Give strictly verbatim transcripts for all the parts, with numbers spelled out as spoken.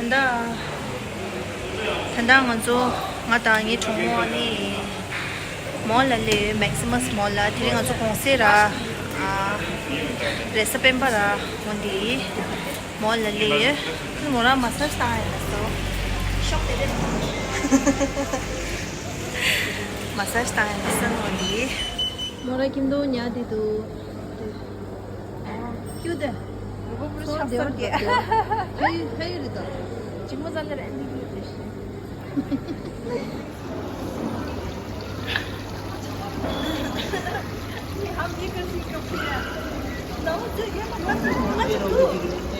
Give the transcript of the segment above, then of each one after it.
ད་ལྟ་ད་ལྟ་ང་ཚོ་ང་དང་ངའི་གྲོགས་མོ་ནི་མོལ་ལ་སླེབས་ཡོད། མེག་སི་མ་སི་མོལ་ལ། དེ་རིང་ང་ཚོ་གུང་སེང་ར་ཨ་རེས་གཟའ་སྤེན་པ་ར་འོ་འདི་མོལ་ལ་སླེབས་ཡོད། མོ་རང་མ་སཱ་ཇི་བཏང་ཡོད་ན་སོ་ཤོག་དེ་རེད། མ་སཱ་ཇི་བཏང་ཡོད་ན་སོ་འོ་འདི། མོ་ར་ཁྱིམ་དུ་ཉལ་བསྡད་འདུག་ཁྱོད་དེ། ཚོར་བདེ་བར་བབས་ཏེ། ཕ་ཡུལ་ཕ་ཡུལ་རེད་དོ། གཅིག་མོ་ཙམ་ལ་ར་འདི་འདི་རེད་ཤི། हम ये कर सी कब किया? ना वो जो ये मत मत मत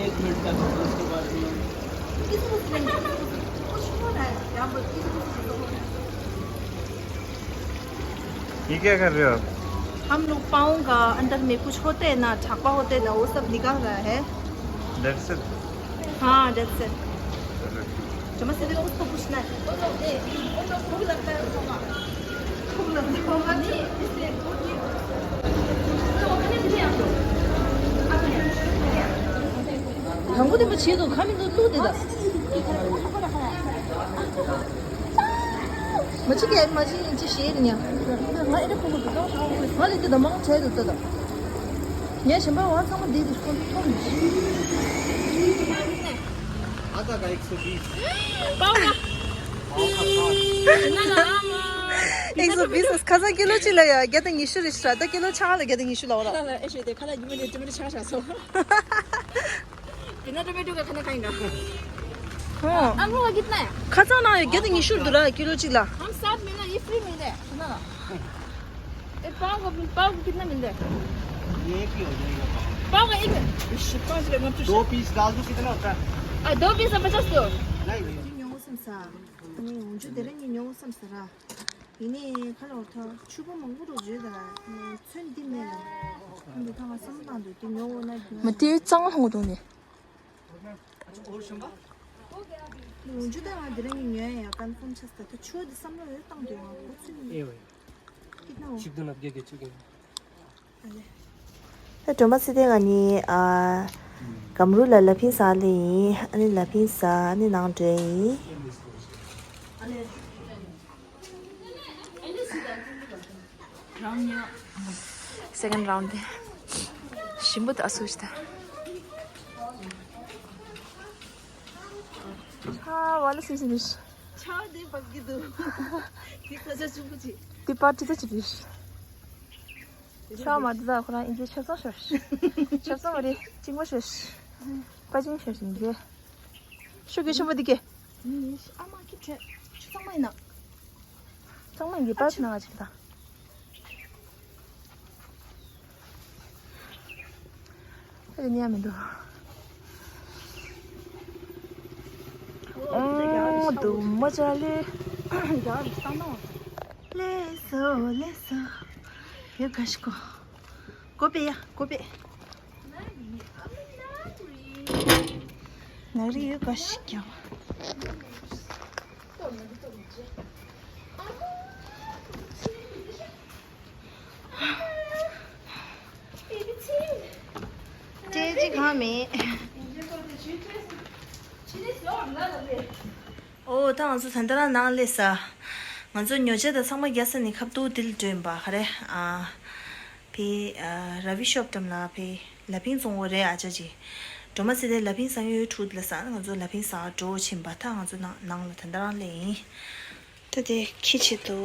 एक मिनट का, उसके बाद में कुछ हो रहा है यहाँ पर। ये क्या कर रहे हो आप? हम लोग पाँव का अंदर में कुछ होते हैं ना, ठाकवा होते हैं ना, वो सब निकाल रहा है। That's it. हाँ, that's it. चलो, ठीक है। चम्मच से देखो, उसको पूछना है। वो लोग, ए, वो लोग भूख लगता है उसको। भूख लगता है। དང་པོ་དེ་མ་བྱེད་དོ་ཁ་མི་འདུག་ལུག་དེ་དང་། མ་ཅི་གེ་མ་ཅི་ཡིན་ཅི་ཞེས་རེད་ཉ། ང་ཨེ་རེ་ཁོ་མོ་དུ་ང་ལས་དེ་དང་མང་ཆེ་དུ་ལྟ་དང་། ངས་གཞན་པ་བ་ཚང་མ་འདི་དུ་ཁོ་མཐོང་མི་ཤེས། आधा का एक सौ बीस। पाव का। पाव का पाव। ना ना ना। एक सौ बीस ཁ་སང་ཀི་ལོ་གཅིག་ལ་ཡ་བརྒྱ་དང་ཉི་ཤུ་རེད་ཤག་ད་ཀི་ལོ་ཆ་ལ་བརྒྱ་དང་ཉི་ཤུ་ལ་འོ་ར། ཁ་ལ་ཨེ་ཤེས་དེ་ཁ་ལ་ཉི་མ་དེ་དེ་མ་དེ་ཆ་ཆ་སོ། बिना टोमेटो का खाना खाएगा। हाँ। आप लोग का कितना है? ཁ་སང་ན་ཡོད་བརྒྱ་དང་ཉི་ཤུ་འདུག་ར་ཀི་ལོ་གཅིག་ལ། हम साथ में ना, ये फ्री मिलते हैं, सुना ना? ये पाव का, पाव का कितना मिलता है? ये एक ही हो जाएगा पाव। पाव का एक, इस पाँच रुपये मत पूछो। दो पीस डाल दो, कितना होता है? आ, दो पीस में पचास दो। नहीं भैया। ཉོ་བསམ་ས། ཨ་ནི་འོན་ཆུ་དེ་རིང་ཉོ་བསམ་ས་ར། ཡིན་ནའི་ཁ་ལོ་ཐ་ཆུ་བོ་མང་པོ་རུ་བརྗོད་ད་ཚོན་འདི་མེད་ལ། འདི་ཐ་མ་བསམ་བློ་བཏང་འདུག་དེ་ཉོ་འོ་ན་མ་དེ་གཙང་ལྷུང་འདུག་ནི། འོན་ཆུ་ད་ང་དེ་རིང་ཉོ་ཡ་ཡ་ཀན་ཧྥམ་ཆགས་ད་ད་ཆུ་བོ་འདི་བསམ་བློ་ཡོད་བཏང་འདུག་ང་ཁོ་ཚོ་ནི་ཨེ་ཝེ་ཀིད་ན་འོ། ཆིག་དུ་ན་བརྒྱད་བརྒྱད་ཆིག་གི། ད་སྒྲོལ་མ་ཚེ་བརྟན་ང་ནི་ཨ་སྒམ་རུ་ལ་ལ་ཕིང་ཟ་ལེ་ཡིན། ཨ་ནི་ལ་ཕིང་ཟ་ཨ་ནི་ནང་འགྲོ་ཡིན། Second round དེ་ཞིམ་པོ་ད་སུ་ཞིག་ད། ཆ་བ་ལ་སི་སི་ནི་ཤ་དེ་བབ་ཀྱི་འདུག་དེ་ཁ་ཆ་ཆུང་པོ་ཅིག་དེ་པར་ཏི་ད་ཅི་དུས། ཤ་མ་དེ་ད་ཁོ་རང་ཨིན་ཇི་ཆབ་གསང་ཤོར་ཤི། ཆབ་གསང་མ་རེད་གཅིག་མ་ཤོར་ཤི། པ་ཅིང་ཤོར་ཤི་འདི། ཤོ་གི་ཤོ་མ་དེ་ཀེ། ཨ་མ་ཁྱི་བྲོས། ཆུ་ཚང་མ་ཡིན་ན། ཚང་མ་ཡིན་གྱི་པར་ཆུ་ནང་ང་ཅིག་ད། ཨེ་ཉན་མི་འདུག་ཨོ་དུ་མ་ཅ་ལེ། ཡར་ལྟ་ན། ལེ་སོ་ལེ་སོ། ཡོད་ག་ཤི་ཀོ། ཀོ་པེ་ཡ་ཀོ་པེ། ནག་རི་ཡོད་ག་ཤི་ཀྱང་། ཏྲེ་ཅི་གང་མེད། ཨོ་ད་ང་ཚོ་ད་ལྟ་རང་ནང་སླེབས་ས། ང་ཚོ་ཉོ་ཆ་དང་ཚང་མ་རྒྱག་ས་ནི་ཁབ་ཏུ་དིལ་འགྲོ་ཡིན་པ་ག་རེ། ཨ་ཕི་ཨ་ར་བི་ཤོབ་འགྲམ་ལ་ཕི་ལ་ཕིང་བཙོང་བོ་རེད་ཨ་ཅག་ཅི། སྒྲོལ་མ་ཚེ་བརྟན་ལ་ཕིང་ཟ་ཡོད་ཁྲུད་ལ་ས་ང་ཚོ་ལ་ཕིང་ཟ་འགྲོ་ཕྱིན་པ་ད་ང་ཚོ་ནང་ནང་ལ་ད་ལྟ་རང་སླེབས་ཡིན། ད་དེ་ཁྱི་ཆེད་དུ་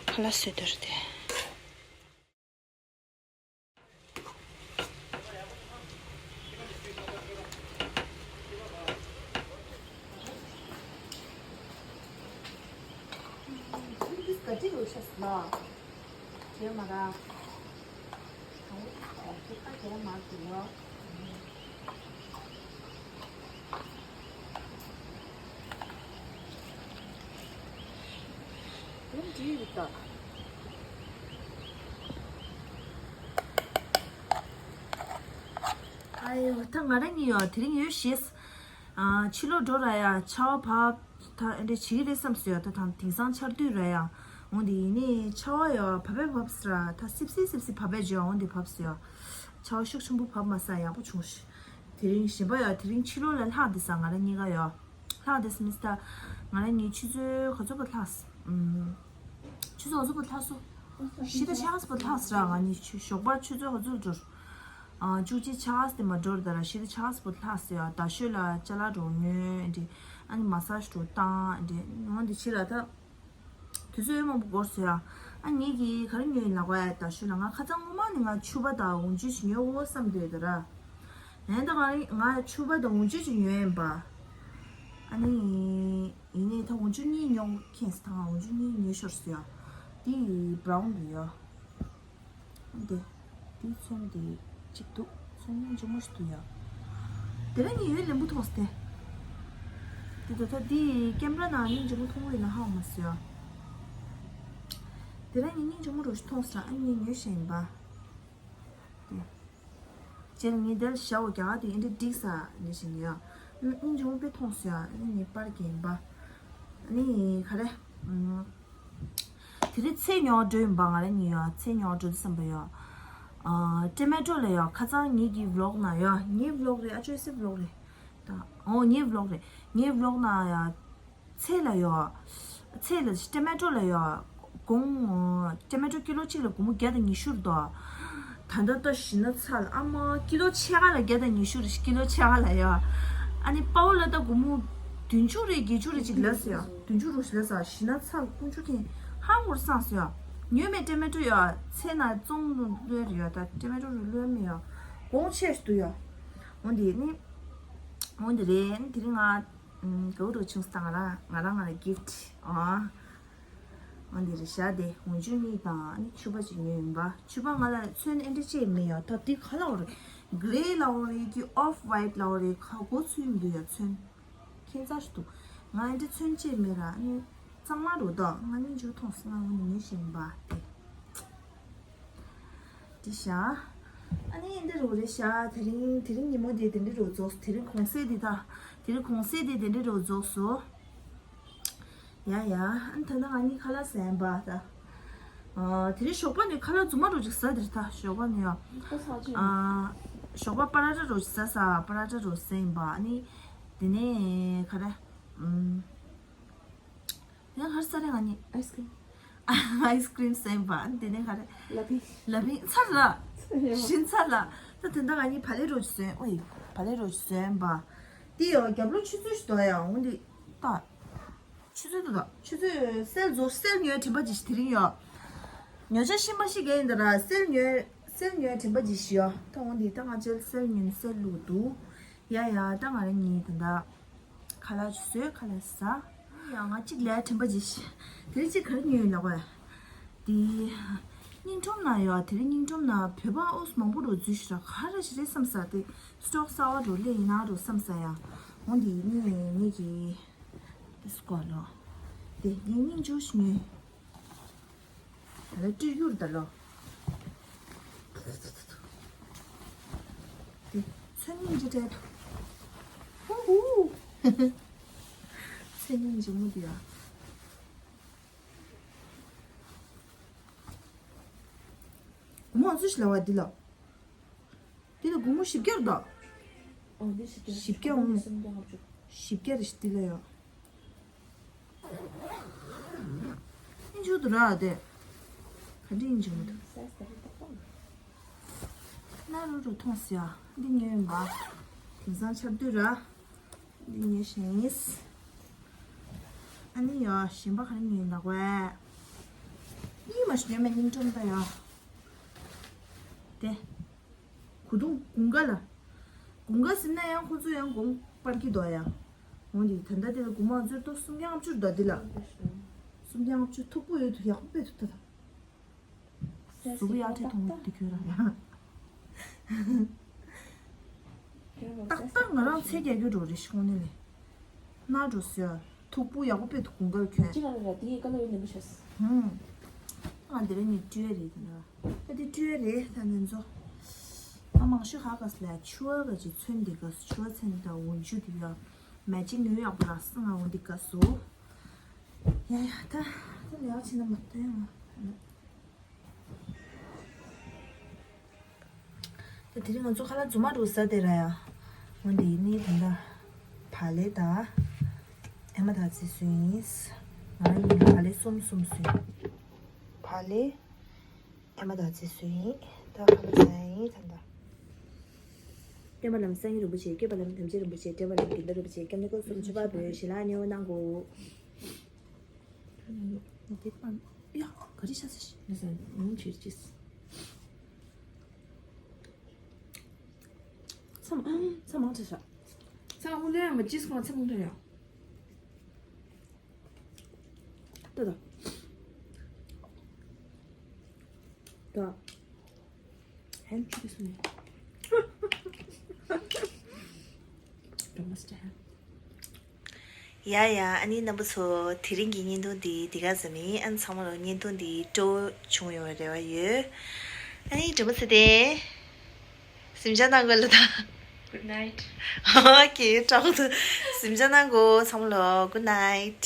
ཁ་ལག་བཟོས་འདུག་རེད་དེ། ཨ་ཡོ་ད་ང་རང་གཉིས་ཡོད་དེ་རིང་ཡོད་ཤེས། ཨ་ཕྱི་ལོགས་འགྲོ་ར་ཡ་ཆར་པ་བབས་ད་ཨེ་འདྲ་བྱེད་ཀྱི་རེད་བསམ་སོང་ཡ། ད་དང་དེང་སང་ཆར་དུས་ར་ཡ། འོན་ཏེ་ཡིན་ནའི་ཆར་པ་ཡ་བབས་པས་བབས་སི་ར་ད་སིབ་སིབ་སིབ་སིབ་བབས་པས་བརྗོད་འོན་ཏེ་བབས་སོང་ཡ། ཆར་པ་ཤུགས་ཆེན་པོ་བབས་མ་སོང་ཡག་པོ་བྱུང་ཤི། དེ་རིང་གཞན་པ་ཡོད། དེ་རིང་ཕྱི་ལོགས་ལ་ལྷག་བསྡད་ས། ང་རང་གཉིས་ཀ་ཡོད། ལྷག་བསྡད་ས་མི་སྟ། ང་རང་གཉིས་ཆུ་ཚོད་ག་ཚོད་པ་ལྷག་ས། ཨུམ། ཆུ་ཚོད་ག་ཚོད་པ་ལྷག་སོང་། བཞི་དང་ཕྱེད་ཀ་ཙམ་པ་ལྷག་ས་ར། ང་གཉིས་ཆུ་ཞོགས་པ་ཆུ་ཚོད་ག་ཚོད་འགྲོ། ཨ། བཅུ་གཅིག་ཕྱེད་ཀ་ཙམ་དེ་མ་འགྲོ་ར། ད་ར་བཞི་དང་ཕྱེད་ཀ་ཙམ་པ་ལྷག་ས་ཡོད། རྡ་ཤོད་ལ་ཅ་ལག་འགྲོ་ཉོས་འདི། ཨ་ནི་མ་སཱ་ཇི་འགྲོ་བཏང་འདི། འོ་འདི་ཕྱི་ལ་ད། དུས་ཚོད་མང་པོ་འགོར་སོང་ཡ། ཨ་ངེད་ཀྱིས་ག་རེ་ཉོས་ཡིན་ལབ་པ་ཡ། རྡ་ཤོད་ལ་ང་ཁ་སང་སྔོན་མ་ནས་ང་ཕྱུ་པ་དང་འོ་འཇུ་ཞིག་ཉོ་དགོས་བསམ་བསྡད་ཡོད་ད་ར། ཡིན་ད་ང་རེ་ང་ཕྱུ་པ་དང་འོ་འཇུ་ཅིག་ཉོས་ཡིན་པ། ཨ་ནི་ཡིན་ནའི་ད་འོ་འཇུ་གཉིས་ཉོ་མཁན་ད་ང་འོ་འཇུ་གཉིས་ཉོས་ཤོར་སོང་ཡ། འདི་བྷ་རའུན་འདུག་ཡ། འདི། འདི་ཚོན་འདི་གཅིག་འདུག་ཚོན་སྙིང་རྗེ་མོ་ཞིག་འདུག་ཡ། དེ་རིང་ངས་ཡོད་ལེན་པོ་མཐོང་སྟེ། འདི་ད་ལྟ་འདི་ཀེམ་ར་ནང་སྙིང་རྗེ་མོ་མཐོང་གི་ཡིན་ན་ཧ་གོ་མ་སོང་ཡ། དེ་རིང་ངས་སྙིང་རྗེ་མོ་འདྲ་ཞིག་མཐོང་སོང་། ཨ་ངས་ཉོས་བཞག་ཡིན་པ། འདི། རྗེས་ལ་ངས་འདིར་བཞག་འོ་རྒྱ་གར་དེ་ཨེ་འདྲ་འགྲིག་ས་འདྲ་ཞིག་ཡ། སྙིང་རྗེ་མོ་དཔེ་མཐོང་སོང་ཡ། ཨ་ངས་པར་རྒྱག་ཡིན་པ། ཨ་ནི་ག་རེ། ཨུམ། དེ་རིང་ཚལ་ཉོ་འགྲོ་ཡིན་པ། ང་རང་གཉིས་ཡ་ཚལ་ཉོ་འགྲོ་བསམ་པ་ཡ། ཨ། ཊོ་མེ་ཊོ་ལ་ཡ། ཁ་སང་ངེད་ཀྱི་བི་ལོག་ནང་ཡ། ངའི་བི་ལོག་རེད། ཨ་ཅོ་སི་བི་ལོག་རེད། ད། ཨོ་ངའི་བི་ལོག་རེད། ངའི་བི་ལོག་ནང་ཡ། ཚལ་ལ་ཡ། ཚལ་ལ་ཊོ་མེ་ཊོ་ལ་ཡ། སྒོར་མོ། ཊོ་མེ་ཊོ་ཀི་ལོ་གཅིག་ལ་སྒོར་མོ་བརྒྱ་དང་ཉི་ཤུ་རེད་དོ། ད་ལྟ་ལྟ་ཞིག་ན་ཚལ་ཨ་མ་ཀི་ལོ་ཕྱེད་ཀ་ལ་བརྒྱ་དང་ཉི་ཤུ་རེད། ཀི་ལོ་ཕྱེད་ཀ་ལ་ཡ། ཨ་ནི་པའོ་ལ་ད་སྒོར་མོ་བདུན་ཅུ་རེད། བརྒྱད་ཅུ་རེད་ཅིག་ལབ་སོང་ཡ། བདུན་ཅུ་རུ་ཞིག་ལབ་སོང་། ཞིག་ན་ཚལ་དཀོན་མཆོག་མཁྱེན། ཧ་ཧུར་སངས་སོང་ཡ། ཉོས་མེད་ཊོ་མེ་ཊོ་ཡ། ཚལ་ནང་བཙོང་ལོས་རེད་ཡ། ད་ཊོ་མེ་ཊོ་རུ་ལོས་མེད་ཡ། གོང་ཆེ་ཞིག་འདུག་ཡ། འོ་འདི་ནི། འོ་འདི་རེད། དེ་རིང་ང་། ཨུམ། དགའ་བོ་འདྲ་བྱུང་སོང་། ད་ང་རང་ང་རང་ང་རང་གི་གིཕ་ཊི། ཨ། འོ་འདི་རེད་ཤག་དེ་འོ་འཇུ་གཉིས་དང་ཨ་ནི་ཕྱུ་པ་ཅིག་ཉོས་ཡིན་པ། ཕྱུ་པ་ང་ལ་ཚོན་ཨེ་འདྲ་ཅིག་མེད་ཡ། ད་འདི་ག་ལབ་དགོས་རེད། གྷི་རེ་ལབ་དགོས་རེད་ཀྱི། ཨོཕ་ཝའིཊ་ལབ་དགོས་རེད། ཁ་གོ་ཚུལ་མི་འདུག་ཡ། ཚོན་ཁྱད་མཚར་ཞིག་འདུག་ང་ཨེ་འདྲ་ཚོན་ཅིག་མེད་ར། ཨ་ནི་གཙང་མ་འདྲ་བོ་འདུག་ང་སྙིང་རྗེ་མཐོང་སོང་། ང་འོ་འདི་ཉོས་བཞག་ཡིན་པ་དེ། འདི་ཤག་ཨ་ནི་འདི་རུ་རེད་ཤག་དེ་རིང་དེ་རིང་ཉིན་མོ་འདི་དེ་འདྲ་རུ་རྫོགས་སོང་། དེ་རིང་གུང་སེང་འདི་ད། དེ་རིང་གུང་སེང་འདི་དེ་འདྲ་རུ་རྫོགས་སོང་། ཡ་ཡ། ཨ་ནི་ད་ལྟ་ང་གཉིས་ཁ་ལག་ཟ་ཡིན་པ་ད། ཨ། དེ་རིང་ཞོགས་པ་ནས་ཁ་ལག་རྫུན་མ་འདྲ་བོ་ཅིག་ཟ། དེ་རིང་ད་ཞོགས་པ་ནས་ཡ། ཨ། ཞོགས་པ་པ་ར་ཊ་འདྲ་བོ་ཅིག་ཟ་ས། པ་ར་ཊ་འདྲ་བོ་ཟ་ཡིན་པ། ཨ་ནི་དེ་ནས་ག་རེ། ཨུམ། དེ་ནས་ག་རེ་ཟ་རེད་ང་གཉིས། ཨའི་སི་ཀི་རིམ། ཨའི་སི་ཀི་རིམ་ཟ་ཡིན་པ། དེ་ནས་ག་རེ། ལ་ཕིང་། ལ་ཕིང་ཚར་ལ། ཚར་ཡོད། ཞིམ་ཚར་ལ། ད་དེ་འདྲ་ང་གཉིས་བག་ལེབ་འདྲ་བོ་ཅིག་ཟོས། ཨོ་ཡི། བག་ལེབ་འདྲ་བོ་ཅིག་ཟོས་ཡིན་པ། དེ་ཡང་རྒྱབ་ལོགས་ཆུ་ཚོད་ཞིག་འདུག་ཡ། འོ་འདི་ལྟ། ཆུ་ཚོད་འདུག་ད་ཆུ་ཚོད། སེལ་རྫོགས། སེལ་ཉོས་དྲན་པ་ཅིག་དེ་རིང་ཡོད། ཉོ་ཆ་ཤིང་པ་ཞིག་གས་ཡིན་ད་ར། སེལ་ཉོས། སེལ་ཉོས་དྲན་པ་ཅིག་ཡོད། ད་འོ་འདི་ད་ང་ཅལ་སེལ་ཉོས་ནས་སེལ་བླུགས་འདུག་ཡ་ཡ། ད་ང་རང་གཉིས་ད་ལྟ་ཁ་ལག་ཅིག་ཟོས། ཁ་ལག་ཟ། ཡ་ང་གཅིག་ལས་དྲན་པ་ཅིག་དེ་རིང་གཅིག་ག་རེ་ཉོས་ཡོད་ལབ་པ། དེ་སྙིང་ཁྲོམ་ནང་ཡོད། དེ་རིང་སྙིང་ཁྲོམ་ནང་བོད་པ་ཨོ་མང་པོ་འདྲ་བོ་འཛུལ་ཤག་ག་རེ་ཞིག་རེད་བསམ་ས། དེ་སི་ཊོག་གསར་པ་འདྲ་བོ་སླེབས་ཡིན་ན་འདྲ་བསམ་ས་ཡ། འོ་འདི་ནི་ངེད་ཀྱི་དེ་སྐོར་ལོ། དེ་ངས་སྙིང་རྗེ་ཞིག་ཉོས། ད་ལྟ་སྤྲོད་རྒྱུར་ད་ལོ། དེ་ཚོན་སྙིང་རྗེ་སྤྲད་འདུག་ཧུ་ཧུ། ཚོན་སྙིང་རྗེ་མོ་འདི་ཡ། སྒོར་མོ་ཨ་ཙི་ཞིག་ལ་བ་འདི་ལ། འདི་ལ་སྒོར་མོ་བཞི་བརྒྱ་རེད་ད། ཨོ་འདི་བཞི་བརྒྱ། བཞི་བརྒྱ་འོང་། སུམ་བརྒྱ་ལྔ་བཅུ། བཞི་བརྒྱ་རེད་ཤག་འདི་ལ་ཡ། ཨིན་ཇུ་དུ་ར་དེ། ག་འདྲ་ཨིན་ཇུ་མི་འདུག་སའི་ཛི་དེ་རིང་ཏག་ཏག་འདུག་སྣ་རུ་རུ་མཐོང་སི་ཡ། འདི་ཉོས་ཡིན་པ། དེང་སང་ཆར་དུས་ར། འདི་ཉོས་ཤིང་། ཨ་ནི་ཡ་གཞན་པ་ག་རེ་ཉོས་ཡིན་ལབ་དགོས། གཉིས་མ་ཞིག་ཉོས་མེད་སྙིང་ཁྲོམ་ད་ཡ། དེ། གོས་ཐུང་དགུན་ཁ་ལ། དགུན་ཁ་ཟེར་ན་ཡང་ཁོ་ཚོ་ཡང་གོང་སྤར་གྱི་འདུག་ཡ། འོ་འདི་ད་ལྟ་དེ་ལ་སྒོར་མོ་ཨ་ཙི་ཏོ་སུམ་བརྒྱ་ལྔ་བཅུ་རེད་ད་འདི་ལ། སུམ་བརྒྱ་ལྔ་བཅུ་མཐུག་པོ་ཡོད་དུ་ཡག་པོ་དཔེ་ཐུག་ད་ད། གཟུགས་ཡག་ཐེ་མཐོང་འདི་ཁྱོད་རང་ཡ། ཏག་ཏག་ང་རང་ཚེ་རྒྱལ་རྒྱུ་འགྲོ་རེ་ཤི་ཁོང་ནི་ལས། ན་འགྲོ་ཟེར། མཐུག་པོ་ཡག་པོ་དཔེ་ཐུག་གོང་ཁར་གྱོན། ཅི་ག་རེ་ར་དེ་ཡི་ཀ་ལོ་ཡོད་ནི་མི་ཤེས། ཧུམ། ང་འདི་རེ་ནི་ཀྲུའེ་རེད་དེ་ན། ཨ་དེ་ཀྲུའེ་རེད་ད་ནི་ཚོ། ང་མང་ཤོས་ཧ་ག་སི་ལ་ཆུ་བ་ག་ཅི་ཚོན་འདི་ག་སུ་ཆུ་བ་ཚན་ད་འོན་ཆུ་དུ་ཡ། མེ་ཅིང་ཡོད་ཡག་པོ་ར་སི་ང་འོན་འདི་ག་སུ། ཡ་ཡ་ད་ད་ལས་ཆེ་ན་མ་ད་ཡ་ང་། ད་དེ་རིང་ང་ཚོ་ཁ་ལག་རྫུན་མ་འདྲ་བོ་ཟ་བསྡད་ར་ཡ། འདི་ནི་ད་ལྟ་བག་ལེབ་དང་ཨེ་མ་དག་ཚིག་བཟོས་ཡིན། ང་གཉིས་བག་ལེབ་གསུམ་གསུམ་བཟོས། བག་ལེབ་ཨེ་མ་དག་ཚིག་བཟོས་ཡིན། ད་ཁ་ལག་ཟ་ཡིན་ད་ལྟ། སྟོན་པ་ལམ་བསམ་ཡས་རིན་པོ་ཆེ། སྐྱོབ་པ་ལམ་དམ་ཆོས་རིན་པོ་ཆེ། འདྲེན་པ་ལམ་དགེ་འདུན་རིན་པོ་ཆེ། སྐྱབས་གནས་སྐུ་གསུམ་མཆོད་པ་འབུལ། ཞལ་ལག་མཉེས་པོ་གནང་དགོས། ཡ། ག་རེ་ཤ་ཚ་ཤི། ལ་ས་ནུ་ཆིར་ཅིས། ཚ་མ་ཚ་མང་ཆ་ཤ། ཚ་ཧུ་ལེ་མ་ཅིས་ཁོང་ཚ་མང་ཐ་ཡ། ཏ་ཏ། ད། ཧན་ཅུ་ཏི་སུ་ནི། Don't must have. ཡ་ཡ། ཨ་ནི་རྣམ་པ་ཚོ། དེ་རིང་གི་བརྙན་ཐུང་འདི་འདི་ག་ཙམ་ཡིན། ཨ་ནི་ཚང་མ་ལ་བརྙན་ཐུང་འདི་སྤྲོ་བོ་བྱུང་ཡོང་བའི་རེ་བ་ཡོད། ཨ་ནི་སྒྲོལ་མ་ཚེ་བརྟན། གཟིམ་འཇག་གནང་དགོས་ལ་ད། Good night. Okay, སྤྲོ་བོ་གཟིམ་འཇག་གནང་དགོས་ཚང་མ་ལ། Good night.